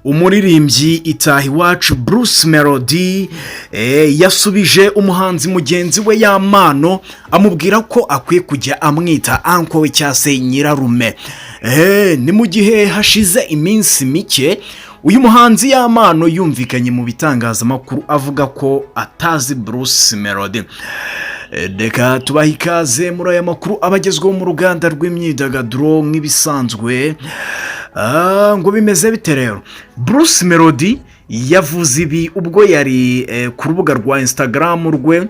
Umuririmbyi Itahiwacu Bruce Melody yasubije umuhanzi mugenzi we Yampano, amubwira ko akwiye kujya amwita uncle we cyangwa se nyirarume. Ni mu gihe hashize iminsi mike uyu muhanzi Yampano yumvikanye mu bitangazamakuru avuga ko atazi Bruce Melody. Reka tubahe ikaze muri aya makuru abagezweho mu ruganda rw'imyidagaduro nk'ibisanzwe. Ngo bimeze bite rero? Bruce Melody yavuze ibi ubwo yari ku rubuga rwa Instagram rwe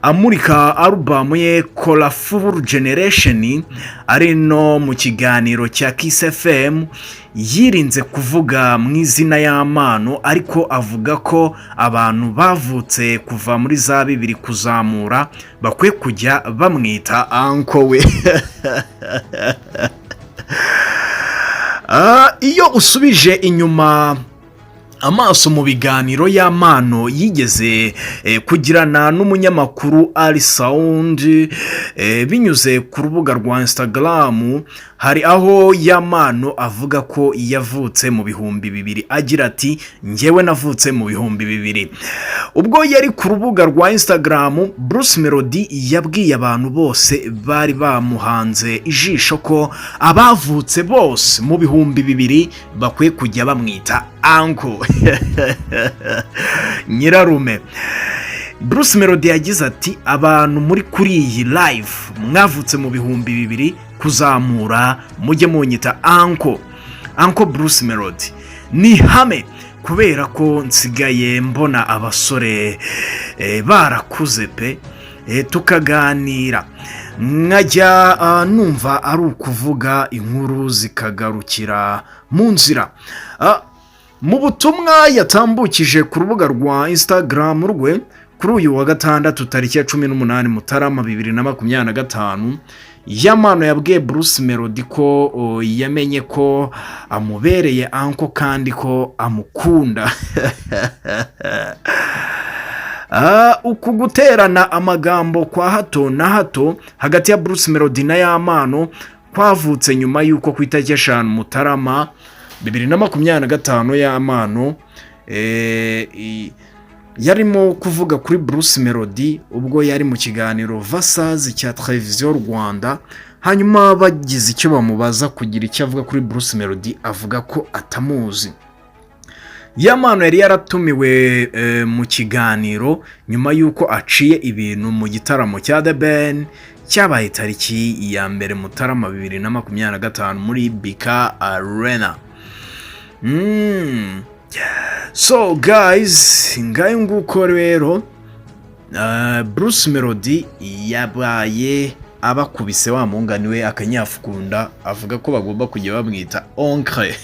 amurika alubamu ye Colorful Generation, ari no mu kiganiro cya Kiss FM. Yirinze kuvuga mu izina Yampano, ariko avuga ko abantu bavutse kuva muri za 2000 kuzamura bakwiye kujya bamwita uncle we. Iyo usubije inyuma amaso mu biganiro Yampano yigeze kugirana n'umunyamakuru Ally Soudy binyuze ku rubuga rwa Instagram, hari aho Yampano avuga ko yavutse mu 2000, agira ati: "Ngewe navutse mu 2000." Ubwo yari ku rubuga rwa Instagram, Bruce Melody yabwiye abantu bose bari bamuhanze ijisho ko abavutse bose mu 2000 bakwiye kujya bamwita uncle, nyirarume. Bruce Melody yagize ati: "Abantu muri kuri iyi live mwavutse mu 2000 kuzamura, mujye munyita uncle, uncle Bruce Melody. Ni ihame kubera ko nsigaye mbona abasore barakuze pe, tukaganira nkajya numva ari ukuvuga inkuru zikagarukira mu nzira." Mu butumwa yatambukije ku rubuga rwa Instagram rwe kuri uyu wa gatandatu tariki ya 18 Mutarama 2025, Yampano yabwiye Bruce Melody ko yamenye ko amubereye uncle kandi ko amukunda. Uku guterana amagambo kwa hato na hato hagati ya Bruce Melody na Yampano kwavutse nyuma y'uko ku itariki 5 Mutarama 2025 Yampano yarimo kuvuga kuri Bruce Melody ubwo yari mu kiganiro Versus cya Televiziyo Rwanda, hanyuma bagize icyo bamubaza kugira icyo avuga kuri Bruce Melody, avuga ko atamuzi. Yampano yari yaratumiwe mu kiganiro nyuma y'uko aciye ibintu mu gitaramo cya The Ben cyabaye tariki ya 1 Mutarama 2025 muri BK Arena. So guys, ngayo nguko rero, Bruce Melody yabaye abakubise wa mungani we akanyafukunda, avuga ko bagomba kujya bamwita oncle.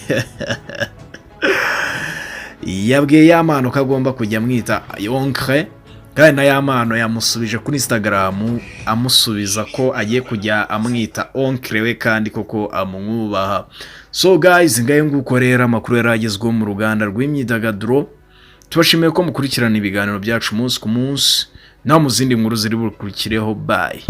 Yabwiye Yampano ko agomba kujya amwita oncle, kandi na Yampano yamusubije kuri Instagram amusubiza ko agiye kujya amwita oncle we kandi koko amwubaha. So guys, ngayo nguko rero amakuru yari agezweho mu ruganda rw'imyidagaduro. Tubashimiye ko mukurikirana ibiganiro byacu umunsi ku munsi, naho mu zindi nkuru ziri bukurikireho. Bye.